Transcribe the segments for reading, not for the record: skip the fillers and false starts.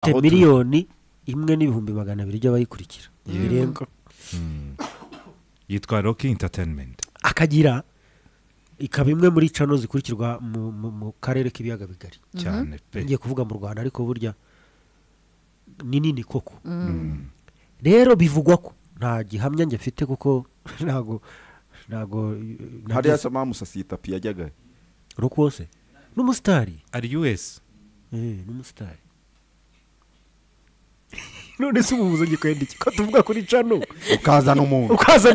1,200,000 by'abayikurikira birenga. Yitwa Rocky Entertainment, akagira ikaba imwe muri channel zikurikirwa mu karere k'ibiyaga bigari cyane pe. Ngiye kuvuga mu Rwanda ariko burya ni nini koko. Rero bivugwa ko nta gihamya njye mfite kuko ntago hariya sama musasi tapi yajyaga rukose n'umusitari ari US n'umusitari. None se ububuzo gikwenda iki ko tuvuga kuri channel ukazana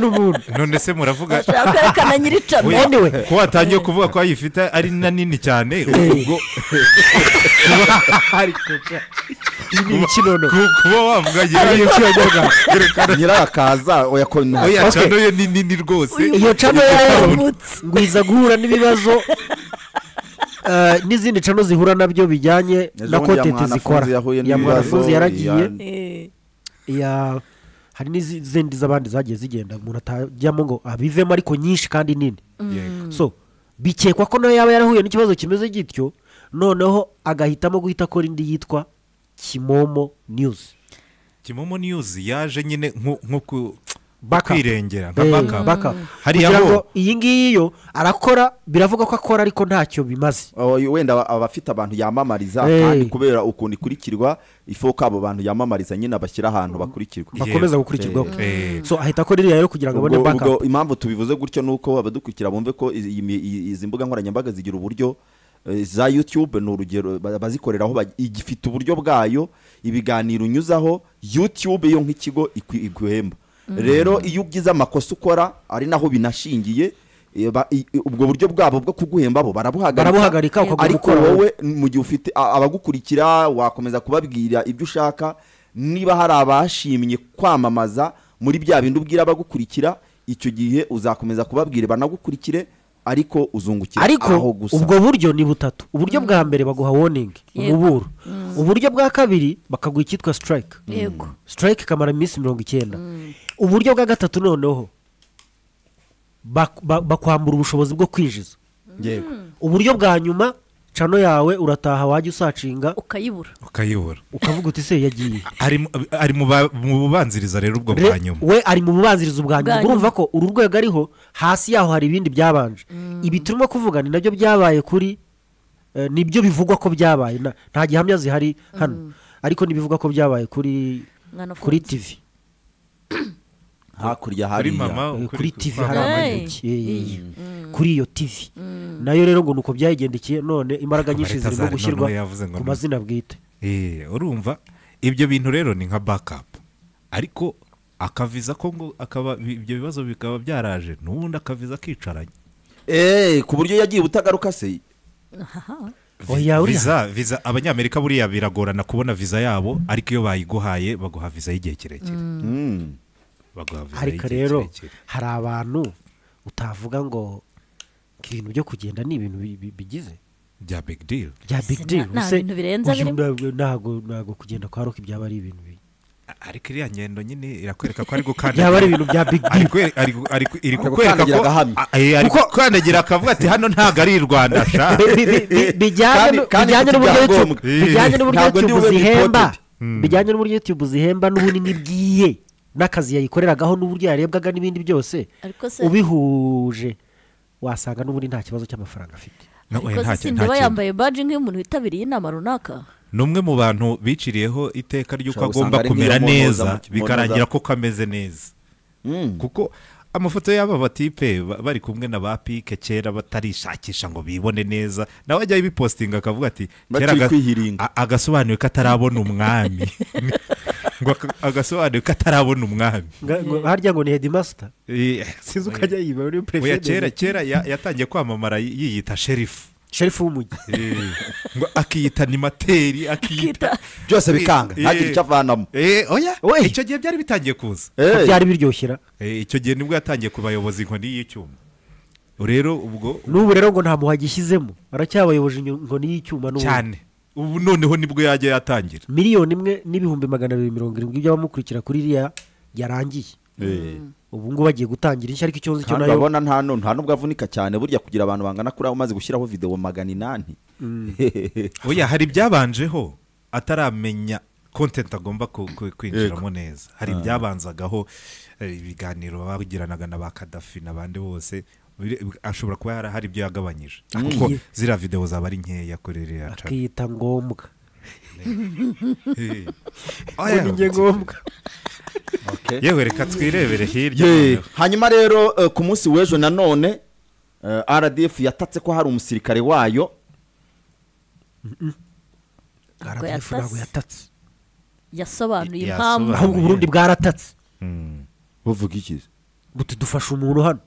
umuntu none se muravuga ashaka nyiri channel anyway ko watangiye kuvuga ko ayifite ari na nini cyane ubwo kuba wavuga nyirakaza oya ko oya channel ye ni nini rwose. Iyo channel ngwiza guhura n'ibibazo n'izindi channel zihura nabyo bijyanye na content zikora. Ya mwanafunzi yaragiye ya hari n'izindi z'abandi zagiye zigenda umuntu atajyamo ngo abivemo ariko nyinshi kandi nini. So bikekwa ko nayo yaba yarahuye n'ikibazo kimeze gityo, noneho agahitamo guhita akora indi yitwa Kimomo News. Kimomo News yaje nyine nko kwirengera nka backup. Hariya ngo iyi ngiyi yo arakora, biravuga ko akora ariko ntacyo bimaze. Wenda abafite abantu yamamariza kandi kubera ukuntu ikurikirwa ifoka abo bantu yamamariza nyine abashyira ahantu bakurikirwa bakomeza gukurikirwa. So ahita akora iriya rero kugira ngo abone backup. Impamvu tubivuze gutyo nuko abadukurikira bumve ko izi mbuga nkoranyambaga zigira uburyo za YouTube ni urugero bazikoreraho igifite uburyo bwayo ibiganiro unyuzaho YouTube yo nk'ikigo iguhemba. Rero iyo ugize amakosa ukora ari naho binashingiye ubwo buryo bwabo bwo kuguhemba bo barabuhagarika, ariko wowe mu gihe ufite abagukurikira wakomeza kubabwira ibyo ushaka. Niba hari abashimye kwamamaza muri bya bindi ubwira abagukurikira, icyo gihe uzakomeza kubabwira banagukurikire ariko uzungukira aho gusa. Ubwo buryo ni butatu. Uburyo bwa mbere baguha warning, umuburo. Uburyo bwa kabiri bakaguha icyitwa strike. Yego. Strike kamara iminsi 90. Uburyo bwa gatatu noneho bakwambura ubushobozi bwo kwinjiza. Yego. Uburyo bwa nyuma channel yawe urataha wajya usacinga ukayibura ukavuga uti se yagiye. Ari mu bubanziriza rero ubwo bwa nyuma. We ari mu bubanziriza ubwa nyuma. Urumva ko uru rwego ariho hasi yaho hari ibindi byabanje. Ibi turimo kuvuga ni nabyo byabaye kuri nibyo bivugwa ko byabaye, nta gihamya zihari hano ariko nibivugwa ko byabaye kuri TV hakurya hariya kuri TV hari kuri iyo TV nayo rero ngo nuko byayigendekeye none imbaraga nyinshi zirimo gushyirwa ku mazina bwite. Urumva ibyo bintu rero ni nka backup, ariko akaviza ko ngo akaba ibyo bibazo bikaba byaraje n'ubundi akaviza akicaranye ku buryo yagiye ubutagaruka se. Visa abanyamerika buriya biragorana kubona visa yabo, ariko iyo bayiguhaye baguha visa y'igihe kirekire. Ariko rero hari abantu utavuga ngo ibintu byo kugenda ni ibintu bigize bya big deal. Ntago kugenda kwa Rocky byaba ari ibintu ariko iriya ngendo nyine irakwereka ko ari gukandagira byaba ari ibintu bya big deal. Ari kukwereka ko ari gukandagira akavuga ati hano ntago ari i Rwanda sha. Bijyanye n'uburyo zihemba, bijyanye n'uburyo YouTube zihemba n'ubunini bwiye n'akazi yayikoreragaho n'uburyo yarebwaga n'ibindi byose ubihuje wasanga n'ubundi nta kibazo cy'amafaranga afite. Ariko sindiba yambaye badge nk'umuntu witabiriye inama runaka. Numwe mu bantu biciriyeho iteka ry'uko agomba kumera neza bikarangira ko kameze neza. Kuko amafoto y'aba batipe bari kumwe na ba Pike kera batarishakisha ngo bibone neza, nawe ajya ibipostinga akavuga ati kera agasobanuye ko atarabona umwami. Ngo agasobanuye ko atarabona umwami. Harya ngo ni headmaster. Sinzi ukajya yiba uri president. Kera yatangiye kwamamara yiyita sheriff. Sheriff w'umujyi. Ngo akiyita animateri, akiyita byose bikanga ntagire icyo avanamo. Oya icyo gihe byari bitangiye kuza. Byari biryoshera. Icyo gihe nibwo yatangiye kubayoboza inkoni y'icyuma. Rero ubwo n'ubu rero ngo nta muhagishyizemo aracyabayoboje inkoni y'icyuma n'ubu cyane. Ubu noneho nibwo yajya yatangira. 1,270,000 by'abamukurikira kuri iriya yarangiye. Ubu ngo bagiye gutangira inshya ariko icyo nzi cyo nayo ndabona nta nubwo avunika cyane burya kugira abantu bangana kuri umaze gushyiraho video 800. Oya hari byabanjeho ataramenya content agomba kwinjiramo neza. Hari ibyabanzagaho ibiganiro bagiranaga na ba Gaddafi n'abandi bose, ashobora kuba hari ibyo yagabanyije kuko ziriya video zaba ari nkeya kuri iriya channel. Akiyita ngombwa. Ni ngombwa. Yewe reka twirebere hirya. Hanyuma rero ku munsi w'ejo nanone RDF yatatse ko hari umusirikare wayo. RDF ntabwo yatatse, yasobanuye impamvu. Ahubwo Burundi bwaratatse. Buvuga iki? Buti dufasha umuntu hano.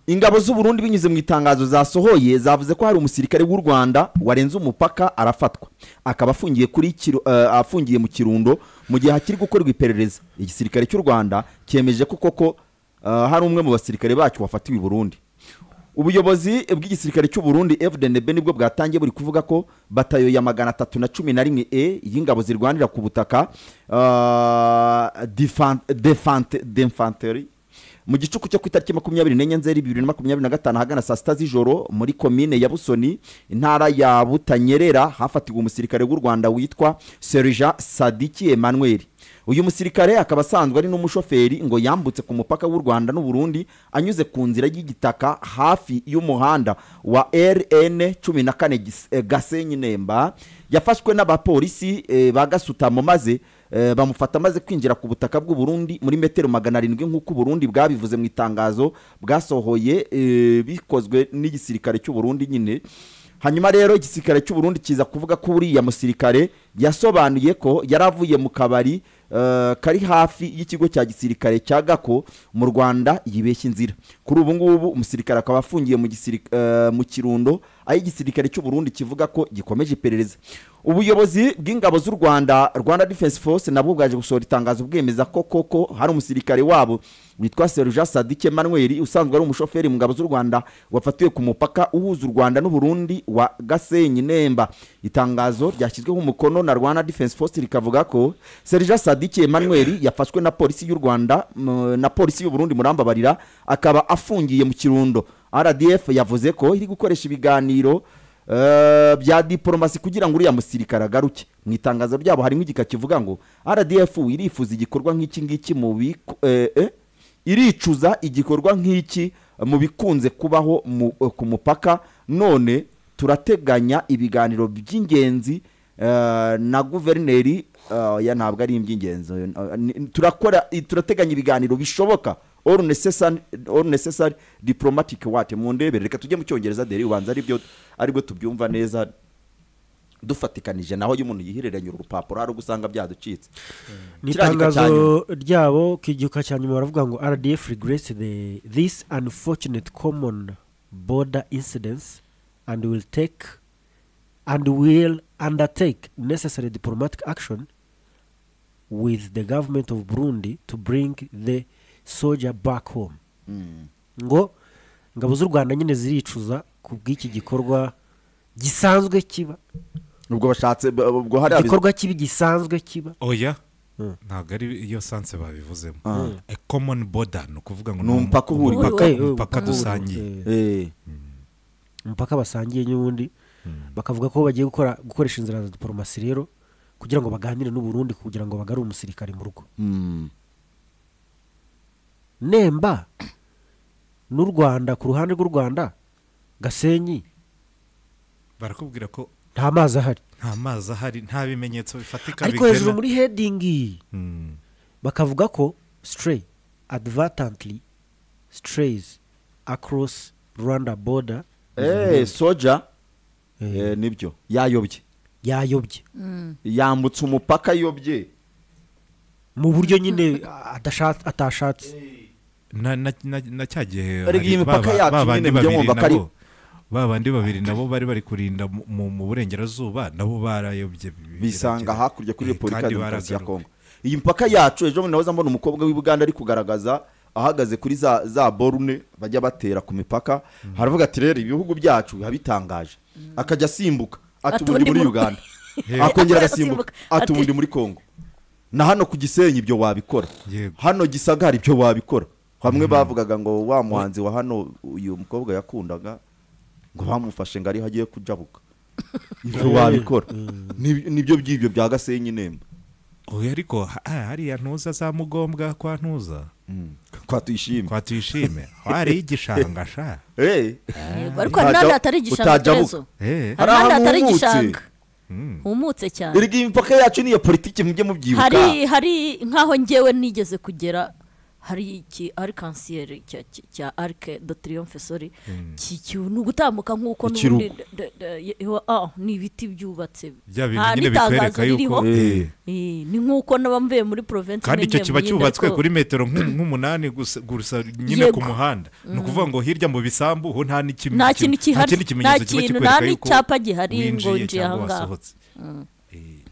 Ingabo z'u Burundi binyuze mu itangazo zasohoye zavuze ko hari umusirikare w'u Rwanda warenze umupaka arafatwa, akaba afungiye kuri afungiye mu Kirundo mu gihe hakiri gukorwa iperereza. Igisirikare cy'u Rwanda cyemeje ko koko hari umwe mu basirikare bacyo wafatiwe i Burundi. Ubuyobozi bw'igisirikare cy'u Burundi FDNB nibwo bwatangiye buri kuvuga ko batayo ya 311 E y'ingabo zirwanira ku butaka d'infanterie mu gicuku cyo ku itariki 24 Nzeri 2025 ahagana saa 6 z'ijoro muri komine ya Busoni intara ya Butanyerera hafatirwa umusirikare w'u Rwanda witwa Sergeant Sadiki Emmanuel. Uyu musirikare akaba asanzwe ari n'umushoferi ngo yambutse ku mupaka w'u Rwanda n'u Burundi anyuze ku nzira y'igitaka hafi y'umuhanda wa RN 14 Gasenyi Nemba. Yafashwe n'abapolisi ba Gasutamo maze bamufata maze kwinjira ku butaka bw'u Burundi muri metero 700 nk'uko Burundi bwabivuze mu itangazo bwasohoye bikozwe n'igisirikare cy'u Burundi nyine. Hanyuma rero igisirikare cy'u Burundi kiza kuvuga ko uriya musirikare yasobanuye ko yaravuye mu kabari kari hafi y'ikigo cya gisirikare cya Gako mu Rwanda yibeshya inzira. Kuri ubu ngubu umusirikare akaba afungiye mu Kirundo aho igisirikare cy'u Burundi kivuga ko gikomeje iperereza. Ubuyobozi bw'ingabo z'u Rwanda Rwanda Defense Force nabwo bwaje gusohora itangazo bwemeza ko koko hari umusirikare wabo witwa Sergeant Sadiki Emmanuel usanzwe ari umushoferi mu ngabo z'u Rwanda wafatiwe ku mupaka uhuza u Rwanda n'u Burundi wa Gasenyi Nemba. Itangazo ryashyizweho umukono na Rwanda Defense Force rikavuga ko Sergeant Sadiki Emmanuel yafashwe na polisi y'u Rwanda na polisi y'u Burundi murambabarira akaba afungiye mu Kirundo. RDF yavuze ko iri gukoresha ibiganiro bya diplomasi kugira ngo uriya musirikare agaruke. Mu itangazo ryabo harimo igika kivuga ngo RDF irifuza igikorwa nk'iki ngiki mu iricuza igikorwa nk'iki mu bikunze kubaho ku mupaka, none turateganya ibiganiro by'ingenzi na guverineri ya ntabwo ari iby'ingenzi, turateganya ibiganiro bishoboka all necessary diplomatic what mu ndebere. Reka tujye mu cyongereza deri ubanza aribyo aribwo tubyumva neza dufatikanije naho y'umuntu yihereranye urupapuro ari gusanga byaducitse. Ni itangazo ryabo kigihuka cya nyuma baravuga ngo RDF regrets this unfortunate common border incidents and will undertake necessary diplomatic action with the government of Burundi to bring the soldier back home. Ngo ingabo z'u Rwanda nyine ziricuza kubw'iki gikorwa gisanzwe kiba. Ubwo bashatse ubwo hari igikorwa kibi gisanzwe kiba. Oya ntabwo ari iyo sanse babivuzemo. A common border no kuvuga ngo ni umupaka uhuriwe, umupaka dusangiye. Umupaka basangiye n'ubundi bakavuga ko bagiye gukoresha inzira za diplomasi rero kugira ngo baganire n'u Burundi kugira ngo bagarure umusirikare mu rugo. Nemba n'u Rwanda ku ruhande rw'u Rwanda Gasenyi barakubwira ko nta mazi ahari, nta mazi ahari, nta bimenyetso bifatika. Ariko hejuru muri heading bakavuga ko stray advertently strays across Rwanda border. Soja nibyo yayobye yambutse umupaka yobye mu buryo nyine atashatse. Na cyagihe babandi babiri nabo bari kurinda mu burengerazuba nabo barayobye bisanga hakurya kuri Repubulika Demokarasi ya Kongo. Iyi mipaka yacu ejo nahoze mbona umukobwa w'i Buganda ari kugaragaza ahagaze kuri za borune bajya batera ku mipaka, haravuga ati rero ibihugu byacu bitangaje, akajya asimbuka ati ubundi muri Uganda, akongera agasimbuka ati ubundi muri Kongo. Na hano ku Gisenyi ibyo wabikora, hano Gisagara ibyo wabikora. Bamwe bavugaga ngo wa muhanzi wa hano uyu mukobwa yakundaga ngo bamufashe ngo ari hagiye kujabuka. Ibyo wabikora nibyo by'ibyo bya Gasenyi Nemba. Oya ariko hariya ntuza za Mugombwa kwa ntuza kwa Tuyishime, kwa Tuyishime hari igishanga sha. Ariko hari n'ahandi hatari igishanga Terezo, hari n'ahandi hatari igishanga humutse cyane. Erega imipaka yacu niyo politiki mujye mubyibuka. Hari nkaho ngewe nigeze kugera hari iki arc-en-ciel cya Arc de Triomphe, sorry, ni ugutambuka nk'uko n'ubundi ni ibiti byubatse nta n'itangazo ririho, ni nk'uko n'abamvuye muri province. Kandi icyo kiba cyubatswe kuri metero nk'umunani gusa nyine ku muhanda, ni ukuvuga ngo hirya mu bisambu ho nta n'ikintu gihari, nta kintu, nta n'icyapa gihari ngo winjiye aho ngaho.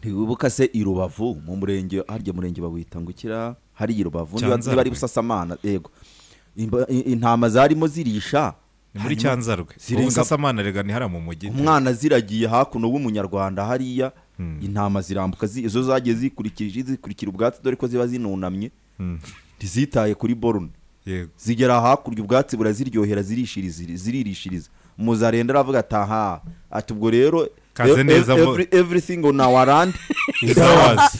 Ntiwibuka se i Rubavu mu murenge, harya murenge bawita ngo ikira hari i Rubavu niba ari Busasamana, yego, intama zarimo zirisha muri Cyanzarwe. Busasamana rega ni hara mu mujyi, umwana ziragiye hakuno w'umunyarwanda hariya, intama zirambuka izo zagiye zikurikije zikurikira ubwatsi dore ko ziba zinunamye, ntizitaye kuri borune, zigera hakurya ubwatsi buraziryohera ziririshiriza. Muzarenda aravuga ataha ati ubwo rero everything on our land is ours.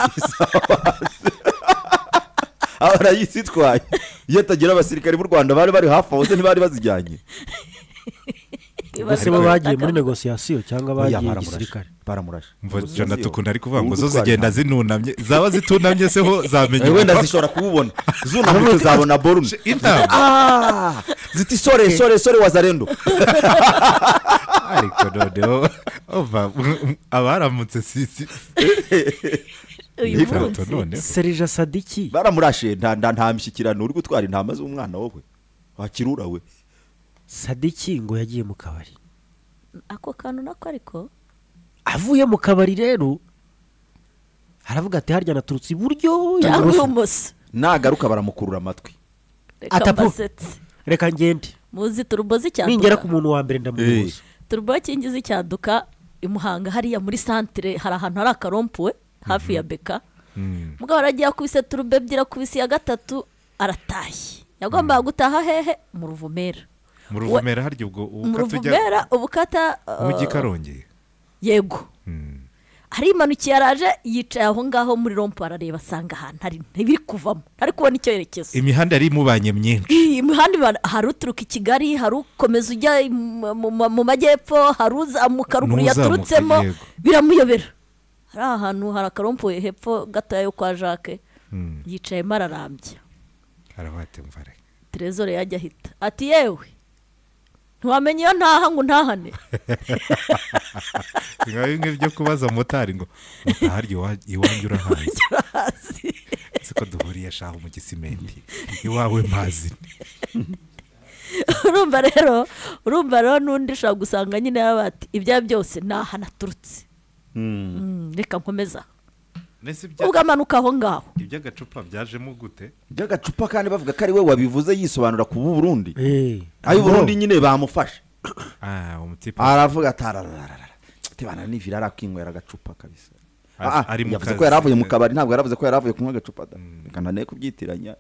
Arayisitwaye iyo atagira abasirikare b'u Rwanda bari bari hafi aho se ntibari bazijyanye. Bose bagiye muri negotiation cyangwa bagiye gisirikare baramurashe. Mva tukunda ari kuvuga ngo zo zigenda zinunamye, zaba zitunamye se ho zamenye wenda zishobora kububona zunamye tuzabona borune ziti sore sore sore wazarendo. Ariko noneho ova abaramutse sisi Serija Sadiki baramurashe nta mishyikirano uri gutwara intama z'umwana wowe wakirura we. Sadiki ngo yagiye mu kabari, ako kantu nako ariko avuye mu kabari rero aravuga ati harya naturutse iburyo ibumoso, nagaruka baramukurura amatwi reka ngende muzi turbo zicyaduka ningera ku muntu wa mbere ndamubuza. Turbo kingizi cyaduka imuhanga hariya muri centre hari ahantu hari akarompuwe hafi ya Beka, mugabo aragiye akubise turbo ebyiri akubise ya gatatu arataye. Yagombaga gutaha hehe? Mu Ruvumera. Mu Ruvumera harya ubwo ukata ujya ubukata mu Gikarongi, yego. Arimanukiye araje yicaye aho ngaho muri rompo arareba asanga ahantu hari ntibiri kuvamo, ari kubona icyerekezo. Imihanda yari imubanye myinshi, imihanda hari uturuka i Kigali, hari ukomeza ujya mu majyepfo, hari uzamuka ruguru yaturutsemo, biramuyobera. Hari ahantu hari akarompo hepfo gatoya yo kwa Jacques, yicayemo ararambye. Trezor yajya ahita ati yewe ntiwamenye iyo ntaha ngo ntahane. Nka bimwe byo kubaza motari ngo motari iwanjye urahazi, siko duhuriye shaho mu gisimenti iwawe mazi. Urumva rero n'undi ushobora gusanga nyine yaba ati ibya byose naha naturutse, reka nkomeza ubwo aho ngaho. Iby'agacupa byajemo gute? Iby'agacupa kandi bavuga ko ari we wabivuze yisobanura ku Burundi. Ayo Burundi nyine bamufashe. Aravuga atarararara tibana n'ivira arakwinywera agacupa kabisa. Yavuze ko yaravuye mu kabari, ntabwo yaravuze ko yaravuye kunywa agacupa da. Reka ntane kubyitiranya.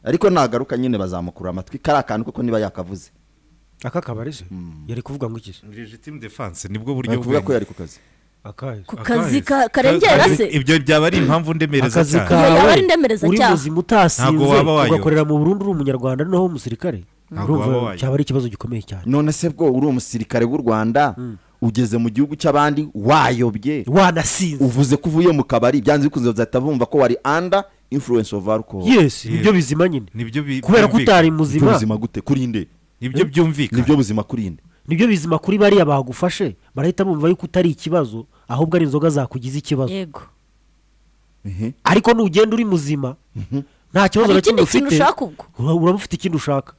Ariko nagaruka nyine bazamukura amatwi kari akantu kuko niba yakavuze. Aka kabari se yari kuvuga ngo iki? Legitime defense nibwo buryo bwo ko yari ku kazi. Ku kazi karengera se ibyo byaba ari impamvu ndemereza cyane. Yaba ari ndemereza cyane. Uri muzima utasinze ugakorera mu Burundi uri umunyarwanda noneho umusirikare, urumva cyaba ari ikibazo gikomeye cyane. None se bwo uri umusirikare w'u Rwanda ugeze mu gihugu cy'abandi wayobye wanasinze, uvuze ko uvuye mu kabari, byanze bikunze bazahita bumva ko wari under influence of alcohol. Yes, nibyo bizima nyine, kubera ko utari muzima. Buzima gute kuri nde? Nibyo byumvikana, nibyo buzima kuri nde? Nibyo bizima kuri bariya bagufashe, barahita bumva yuko utari ikibazo ahubwo ari inzoga zakugize ikibazo. Yego. Ariko nugenda uri muzima nta kibazo na kimwe ufite, uraba ufite ikindi ushaka.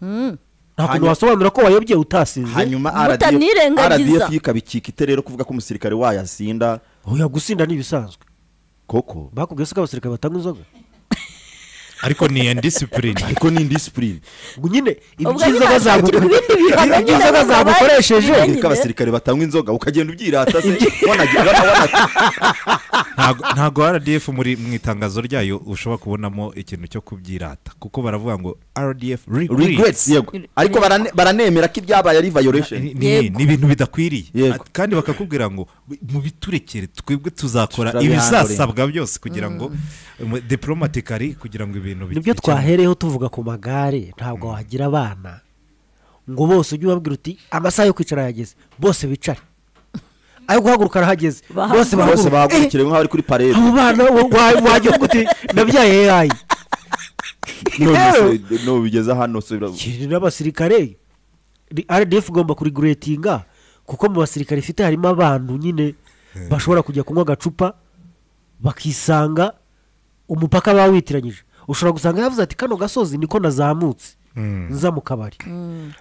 Nta kuntu wasobanura ko wayobye utasinze. Hanyuma RDF ikabikika ite rero kuvuga ko umusirikare wayo asinda? Oya, gusinda ni ibisanzwe koko. Bakubwiye se ko abasirikare batanga inzoga? Ariko ni indiscipline. Ariko ni indiscipline. Nyine ibyiza bazabukoresheje zabukoresheje ariko abasirikare batanywa inzoga ukagenda ubyirata se wanagira ntago RDF muri mu itangazo ryayo ushobora kubonamo ikintu cyo kubyirata kuko baravuga ngo RDF regrets yego ariko baranemera ko ibyabaye ari violation ni ibintu bidakwiriye kandi bakakubwira ngo mu biturekere twebwe tuzakora ibizasabwa byose kugira ngo diplomatically kugira ngo ibintu nibyo twahereyeho tuvuga ku magare ntabwo wagira abana ngo bose ujye ubabwira uti amasaha yo kwicara yageze bose bicare ayo guhaguruka arahageze bose bahagurukire nk'aho bari kuri parade abo bana wajya uti nabyaye AI no bigeze hano n'abasirikare RDF igomba kuriguretinga kuko mu basirikare ifite harimo abantu nyine bashobora kujya kunywa agacupa bakisanga umupaka bawitiranyije ushobora gusanga yavuze ati kano gasozi niko nazamutse nza mu kabari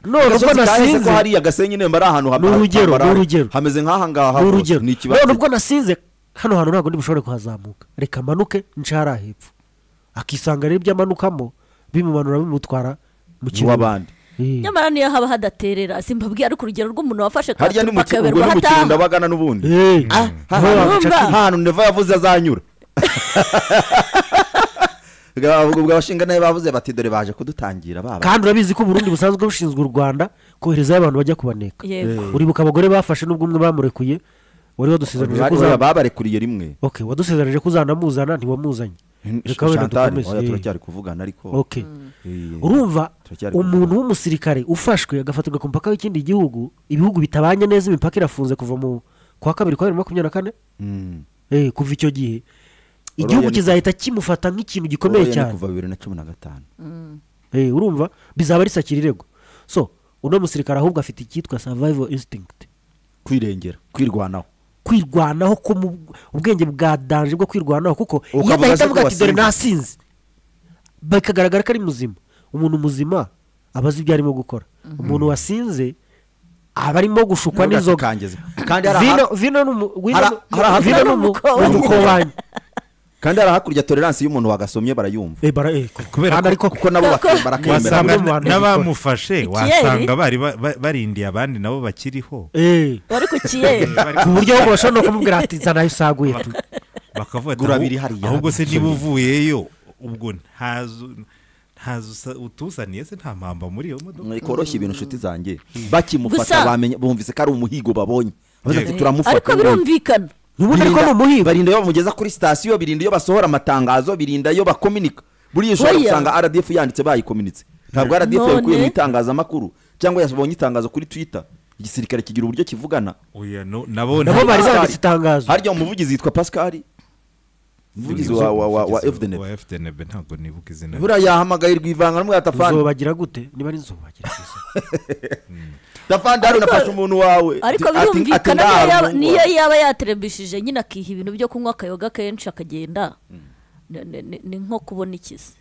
none ubwo nasinze ko hariya Gasenyi nemba ari ahantu n'urugero hameze nk'aha ngaha ni ikibazo none ubwo nasinze hano hantu ntabwo ndibushobore kuhazamuka reka manuke nce hariya hepfo akisanga rero ibyo amanukamo bimumanura bimutwara mu kibuga w'abandi nyamara niyo haba hadaterera simbabwiye ariko urugero rw'umuntu wafashe harya ni mu Kirundo bagana n'ubundi ahantu Neva yavuze azanyura ubwo abashinga nayo bavuze bati dore baje kudutangira baba kandi urabizi ko Burundi busanzwe bushinzwe u Rwanda koherezayo abantu bajya kubaneka uribuka abagore bafashe n'ubwo umwe bamurekuye wari wadusezeranije ko babarekuriye rimwe okay wadusezeranije ko uzanamuzana ntiwamuzanye reka wenda dukomeze turacyari kuvugana ariko okay urumva umuntu w'umusirikare ufashwe agafatirwa ku mupaka w'ikindi gihugu ibihugu bitabanye neza imipaka irafunze kuva mu kwa kabiri kwa 2024 kuva icyo gihe igihugu kizahita kimufata nk'ikintu gikomeye cyane kuva 2015 urumva bizaba ari sakirirego so uno musirikare ahubwo afite icyitwa survival instinct kwirengera kwirwanaho ko ubwenge bwa danger bwo kwirwanaho kuko iyo adahita avuga ati dore nasinze bikagaragara ko ari muzima umuntu muzima aba azi ibyo arimo gukora umuntu wasinze aba arimo gushukwa n'inzoga kandi vino n'umukobanyi kandi hari hakurya tolerance y'umuntu wagasomye barayumva kubera kuko nabo barakemera n'abamufashe wasanga bari barindiye abandi nabo bakiriho bari ku kiyeri ku buryo bashobora no kumubwira ati zana ayo usaguye tu bakavuga ati ahubwo se niba uvuyeyo ubwo ntazo utuzaniye se nta mpamba muri iyo modoka koroshya ibintu inshuti zanjye bakimufata bamenye bumvise ko ari umuhigo babonye ariko birumvikana barinda iyo bamugeza kuri sitasiyo birinda iyo basohora amatangazo birinda iyo bakominika buriya ushobora gusanga RDF yanditse bayikominitse ntabwo RDF yakuye mu itangazamakuru cyangwa yabonye itangazo kuri Twitter igisirikare kigira uburyo kivugana nabo bari banditse itangazo harya umuvugizi yitwa Pascal umuvugizi wa FDNB wa FDNB ntabwo nibuka izina buriya yahamagaye Rwivanga n'umwe atafani nzobagira gute niba ari nzobagira Tafandi hano nafashe umuntu wawe ariko birumvikana niyo yaba yaterebishije nyine akiha ibintu byo kunywa akayoga kenshi akagenda ni nko kubona ikizi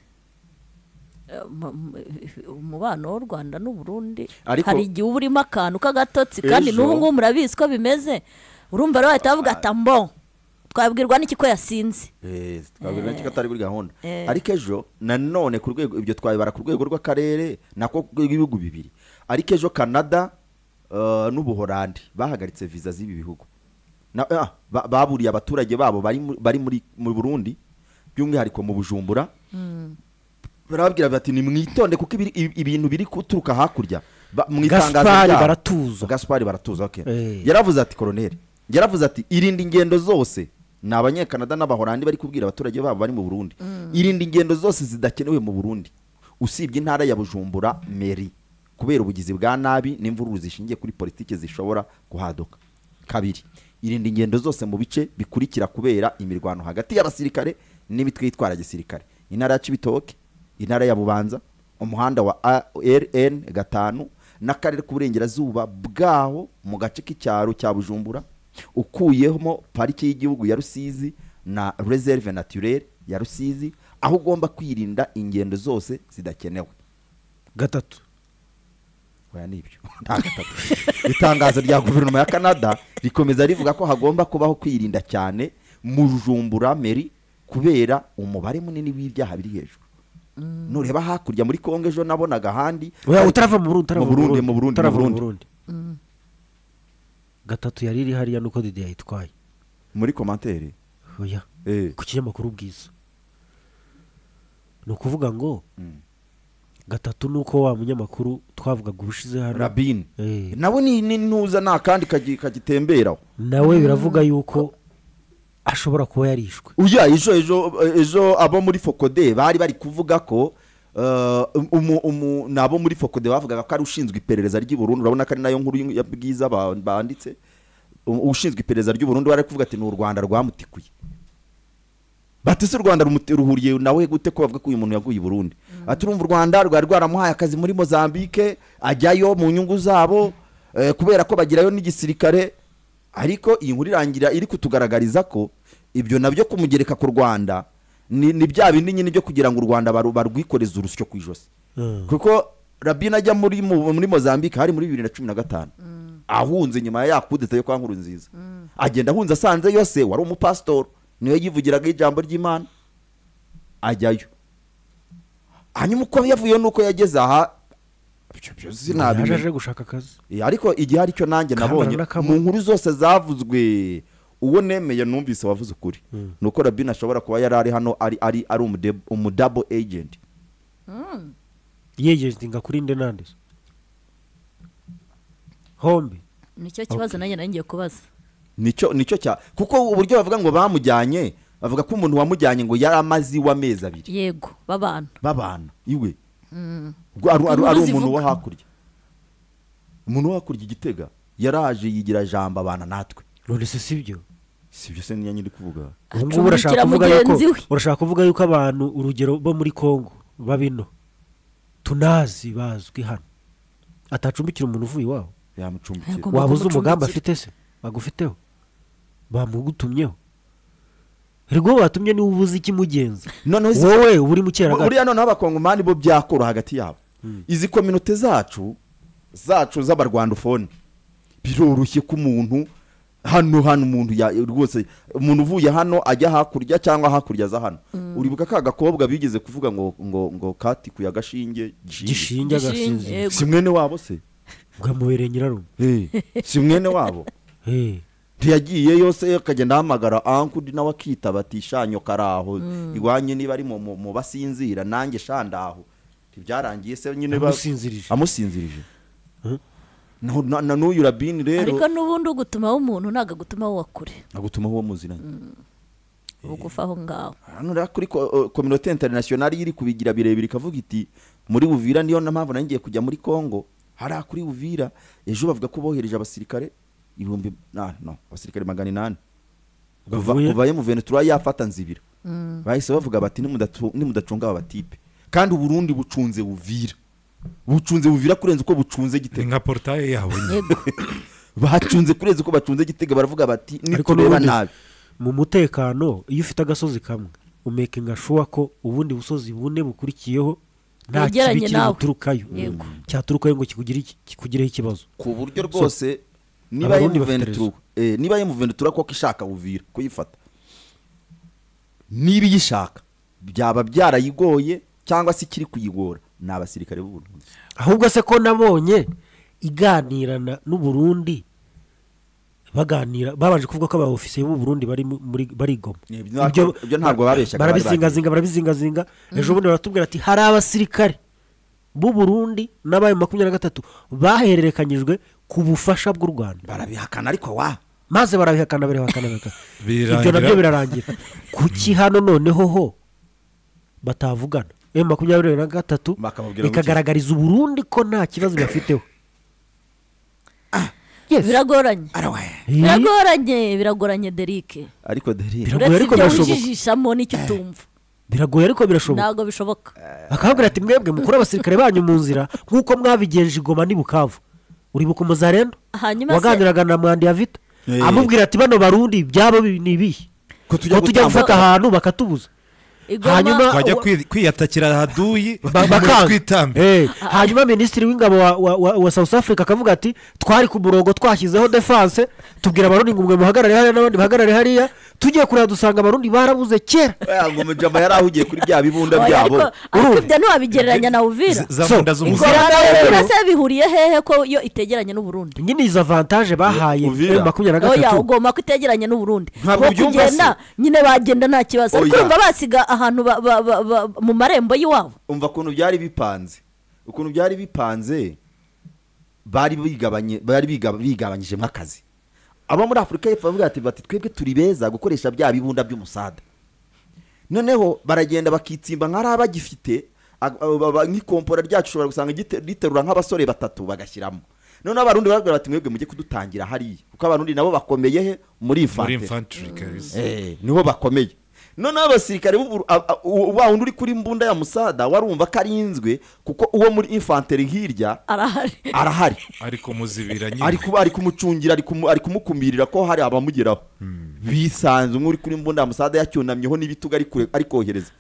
umubano w'u Rwanda n'u Burundi hari igihe uba urimo akantu k'agatotsi kandi n'ubu ngubu murabizi ko bimeze urumva rero bahita bavuga ati mbo twabwirwa n'iki ko yasinze twabwirwa n'iki ko atari kuri gahunda ariko ejo nanone ku rwego ibyo twabibara ku rwego rw'akarere nako rw'ibihugu bibiri ariko ejo Canada n'Ubuholandi bahagaritse viza z'ibi bihugu baburiye abaturage babo bari mu Burundi by'umwihariko mu Bujumbura barababwira bati nimwitonde kuko ibintu biri guturuka hakurya mu itangazo ryabo Gaspari baratuza okay yaravuze ati koroneri yaravuze ati irinde ingendo zose ni abanyekanada n'abahorandi bari kubwira abaturage babo bari mu Burundi irinde ingendo zose zidakenewe mu Burundi usibye intara ya Bujumbura meri kubera ubugizi bwa nabi n'imvururu zishingiye kuri politiki zishobora kuhaduka kabiri irinde ingendo zose mu bice bikurikira kubera imirwano hagati y'abasirikare n'imitwe yitwara gisirikare intara ya Cibitoke intara ya Bubanza umuhanda wa RN 5 n'akarere k'uburengerazuba bwaho mu gace k'icyaro cya Bujumbura ukuyemo pariki y'igihugu ya Rusizi na reserve naturelle ya Rusizi aho ugomba kwirinda ingendo zose zidakenewe gatatu oya nibyo nta gatatu itangazo rya guverinoma ya Canada rikomeza rivuga ko hagomba kubaho kwirinda cyane mu Bujumbura meri kubera umubare munini w'ibyaha biri hejuru. Nureba hakurya muri Kongo ejo nabonaga ahandi. Utarava mu Burundi, mu Burundi. Gatatu yari iri hariya nuko Didi yayitwaye. Muri commentaire. Oya. Ku kinyamakuru Bwiza. Ni ukuvuga ngo gatatu nuko wa munyamakuru twavugaga ubushize hano Rabin. Nawe ni ntuza na kandi kagitemberaho. Nawe biravuga yuko ashobora kuba yarishwe. Uya ejo abo muri Fokode bari kuvuga ko nabo muri Fokode bavugaga ko ari ushinzwe iperereza ry'i Burundi. Urabona ko ari nayo nkuru ya Bwiza banditse. Ushinzwe iperereza ry'u Burundi bari kuvuga ati ni u Rwanda rwamutikuye. Batese u Rwanda ruhuriye nawe gute ko bavuga ko uyu muntu yaguye i Burundi. Ati urumva u Rwanda rwari rwaramuhaye akazi muri Mozambique ajyayo mu nyungu zabo kubera ko bagirayo n'igisirikare. Ariko iyi nkuru irangira iri kutugaragariza ko ibyo nabyo kumugereka ku Rwanda ni bya bindi nyine byo kugira ngo u Rwanda barwikoreze urusyo ku ijosi. Kuko Rabin ajya muri Mozambique hari muri 2015 ahunze nyuma ya kudeta yo kwa Nkurunziza. Agenda ahunze asanze yose wari umupastor niwe yivugiraga ijambo ry'Imana ajyayo. Hanyuma uko yavuye nuko yageze aha yaje gushaka akazi. Ariko igihe ari cyo nanjye nabonye mu nkuru zose zavuzwe uwo nemeye numvise wavuze ukuri nuko Rabin ashobora kuba yari ari hano ari umudouble agent. Yejeje kuri nde nande hombi. Nicyo kibazo nanjye nangiye kubaza. Nicyo cya kuko uburyo bavuga ngo bamujyanye bavuga ko umuntu wamujyanye ngo yari amazi w'amezi abiri. Yego babana iwe. Ari umuntu wo hakurya. Umuntu wo hakurya Igitega yaraje yigira jambo abana natwe. None se sibyo? Sibyo se niyo nyiri kuvuga. Ubu urashaka kuvuga yuko abantu urugero bo muri Kongo babino tunazi bazwi hano atacumbikira umuntu uvuye iwabo. Yamucumbikira. Wabuze umugambi afite se bagufiteho bamugutumyeho. Rego batumye ni ubuze ikimugenza. Wowe uri mu cyeragati. Buriya noneho abakongomani bo byakora hagati yabo. Izi communauté zacu z'abarwandofone biroroshye ko umuntu hano umuntu rwose umuntu uvuye hano ajya hakurya cyangwa hakurya za hano. Uribuka ka gakobwa bigeze kuvuga ngo ngo ngo kati kuya gashinge gishinge agasinzi. Si mwene wabo se? Bwamubereye nyirarume. Si mwene wabo. Ntiyagiye yose akagenda ahamagara ankundi nawe akitaba ati shanyo karaho iwanye niba ari mu basinzira nanjye shandaho. Ntibyarangiye se nyine amusinzirije. Na n'uyu Rabin rero. Ariko n'ubundi ugutumaho umuntu ntago agutumaho wa kure. Agutumaho uwo muziranye. Ugufa aho ngaho. Hano rero kuri communauté internationale iri kubigira birebire ikavuga iti muri Uvira niyo na mpamvu nangiye kujya muri Kongo. Hari kuri Uvira ejo bavuga ko bohereje abasirikare ibihumbi abasirikare 800 kuva M23 yafata Nzibira. Bahise bavuga bati nimudacunga aba batipe. Kandi Burundi bucunze Uvira. Bucunze Uvira kurenza uko bucunze Gitega. Nka portail yabo. Bacunze kurenza uko bacunze Gitega baravuga bati nitureba nabi. Mu mutekano iyo ufite agasozi kamwe umaking sure ko ubundi busozi bune bukurikiyeho nta kibi kiri buturukayo. Cyaturukayo ngo kikugireho ikibazo. Ku buryo rwose niba M23 niba M23 koko ishaka Uvira kuyifata niba yishaka byaba byarayigoye cyangwa se kiri kuyigora ni abasirikare b'u Burundi. Ahubwo se ko nabonye iganirana n'u Burundi baganira babanje kuvuga ko aba ofisiye b'u Burundi bari muri barigoma. Ibyo ntabwo babeshyaga barabizingazinga ejo bundi baratubwira ati hari abasirikare b'u Burundi n'abaye 23 bahererekanyijwe ku bufasha bw'u Rwanda. Barabihakana ariko wa maze barabihakana ibyo nabyo birarangira. Kuki hano noneho ho batavugana M23 ikagaragariza Burundi ko nta kibazo bafiteho. Biragoranye. Biragoranye Derike. Ariko Derike biragoye ariko birashoboka. Nicyo utumva. Biragoye ariko birashoboka. Ntabwo bishoboka. Akabwira ati mwebwe mukuru abasirikare banyu mu nzira nkuko mwabigenje Igoma ni Bukavu. Uribuka umuzarendo waganiraga na Mwandi ya Vita amubwira ati bano Barundi byabo ni ibihe ko tujya gufata ahantu bakatubuza. Hanyuma twajya kwiyatakira haduyi twitambe. Hanyuma minisitiri w'ingabo wa South Africa akavuga ati twari ku murongo twashyizeho defense, tubwira abarundi ngo mwe muhagarare hariya n'abandi bahagarare hariya, tugiye kureba dusanga abarundi barabuze kera. Ngo mujama yari ahugiye kuri bya bibunda byabo. Ariko ibyo ntiwabigereranya na Uvira. Se bihuriye hehe ko yo itegeranye n'u Burundi? Nyine izo avantage bahaye 23. Oya, ugomba kwitegeranya n'u Burundi. Kugenda nyine bagenda nta kibazo. Ariko urumva basiga ahantu mu marembo y'iwabo. Umva ukuntu byari bipanze. Ukuntu byari bipanze bari bigabanye, bari bigabanyije mwakazi. Abo muri Afrika y'Epfo bavuga ati bati twebwe turi beza gukoresha bya bibunda by'umusada. Noneho baragenda bakitsimba nk'ari abagifite nk'ikompora ryacu ushobora gusanga riterura nk'abasore batatu bagashyiramo. Noneho abarundi barabwira bati mwebwe mujye kudutangira hariya, kuko abarundi nabo bakomeye he muri infantry. Niho bakomeye. Noneho abasirikare wa wundi uri kuri mbunda ya musada warumva ko arinzwe, kuko uwo muri infantry hirya arahari ari kumuzibira nyine, ari kumucungira, ari kumukumirira ko hari abamugeraho. Bisanzwe umwe uri kuri mbunda ya musada yacyunamyeho n'ibitugu ari kohereza.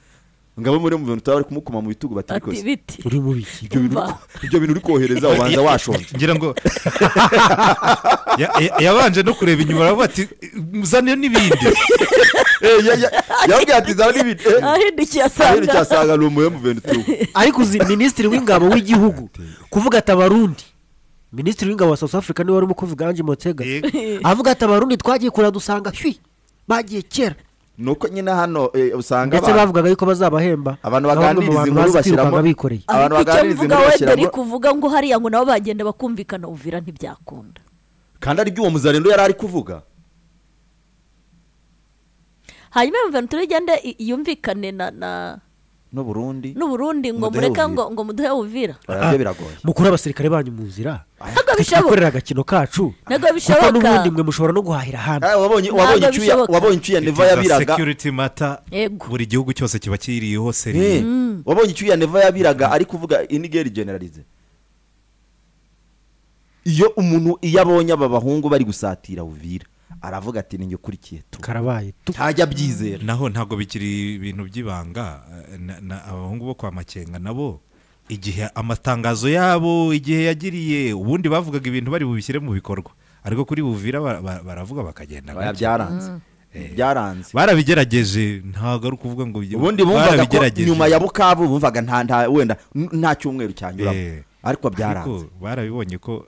Ngabo muri mu bintu bari kumukoma mu bitugu bati bikoze. Uri mu biki? Ibyo bintu uri kohereza ubanza washonje. Ngira ngo yabanje no kureba inyuma aravuga ati muzane n'ibindi. Yabwiye ati zana n'ibindi. Ahindukiye asanga ni umuye mu bintu. Ariko uzi minisitiri w'ingabo w'igihugu kuvuga ati abarundi, minisitiri w'ingabo wa South Africa niwe warimo kuvuga Angie Motega, avuga ati abarundi twagiye kura dusanga hwi bagiye kera. Nuko nyine hano usanga ndetse bavugaga yuko bazabahemba abantu baganiriza inkuru bashyiramo abantu baganiriza inkuru bashyiramo kuvuga ngo hariya ngo nabo bagenda bakumvikana Uvira ntibyakunda. Kandi ari uwo muzarendo yari ari kuvuga. Hanyuma M23 igende yumvikane na n'u Burundi ngo mureka ngo muduhe Uvira. Biragoye. Mukuru abasirikare banyu mu nzira. Ntabwo agakino kacu. Ntabwo bishoboka. Kuko n'ubundi mwe mushobora no guhahira hano. Wabonye icyuya Neva yabiraga. Security matter. Buri gihugu cyose kiba kiriho seri. Wabonye icyuya Neva yabiraga ari kuvuga inigeri generalize. Iyo umuntu iyo abonye aba bahungu bari gusatira Uvira aravuga ati ninjye ukurikiye tu. Karabaye tu. Ntajya byizera. Naho ntago bikiri ibintu by'ibanga, abahungu bo kwa Makenga nabo igihe amatangazo yabo igihe yagiriye ubundi bavugaga ibintu bari bubishyire mu bikorwa, ariko kuri Uvira baravuga bakagenda. Byaranze. Byaranze. Barabigerageje, ntago ari ukuvuga ngo ubundi bumvaga ko nyuma ya Bukavu bumvaga nta wenda nta cyumweru cyanyuramo, ariko byaranze. Barabibonye ko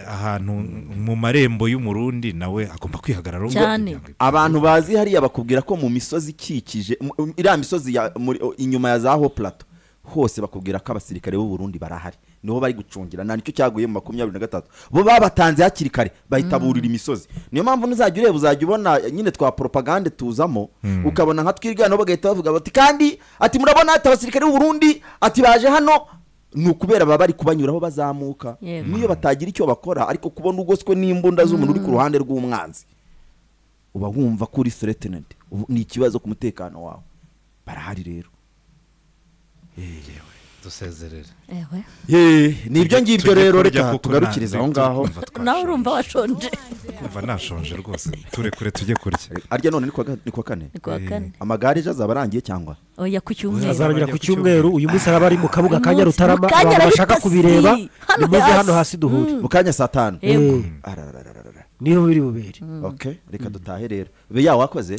ahantu mu marembo y'umurundi nawe agomba kwihagarara. Abantu bazi hariya bakubwira ko mu misozi ikikije iriya misozi inyuma ya za Haut Plateau hose bakubwira ko abasirikare b'u Burundi barahari, niho bari gucungira. Nta nicyo cyaguye mu 23 bo babatanze hakiri kare bahita burira imisozi. Niyo mpamvu nuzajya ureba uzajya ubona nyine twa propagande tuzamo, ukabona nka twirwanaho bagahita bavuga bati kandi ati murabona ati abasirikare b'u Burundi ati baje hano. Ni ukubera baba bari kubanyuraho bazamuka, niyo batagira icyo bakora, ariko kubona ugoswe n'imbunda z'umuntu uri ku ruhande rw'umwanzi uba wumva ko uri threatened, ni ikibazo ku mutekano wawe. Barahari rero. Dusezerere. Nibyo ngibyo rero, reka tugarukiriza aho ngaho. Nawe urumva washonje. Kumva nashonje rwose, turekure tujye kurya. Arya none ni kwa kane. Amagare ejo azaba arangiye cyangwa? Oya, ku cyumweru. Azarangira ku cyumweru. Uyu munsi araba ari mu kabuga ka Nyarutarama, abantu bashaka kubireba nimuze hano hasi duhure. Mu kanya saa 5. Niho biri bubere. Okay, reka dutahe rero. Be ya wakoze.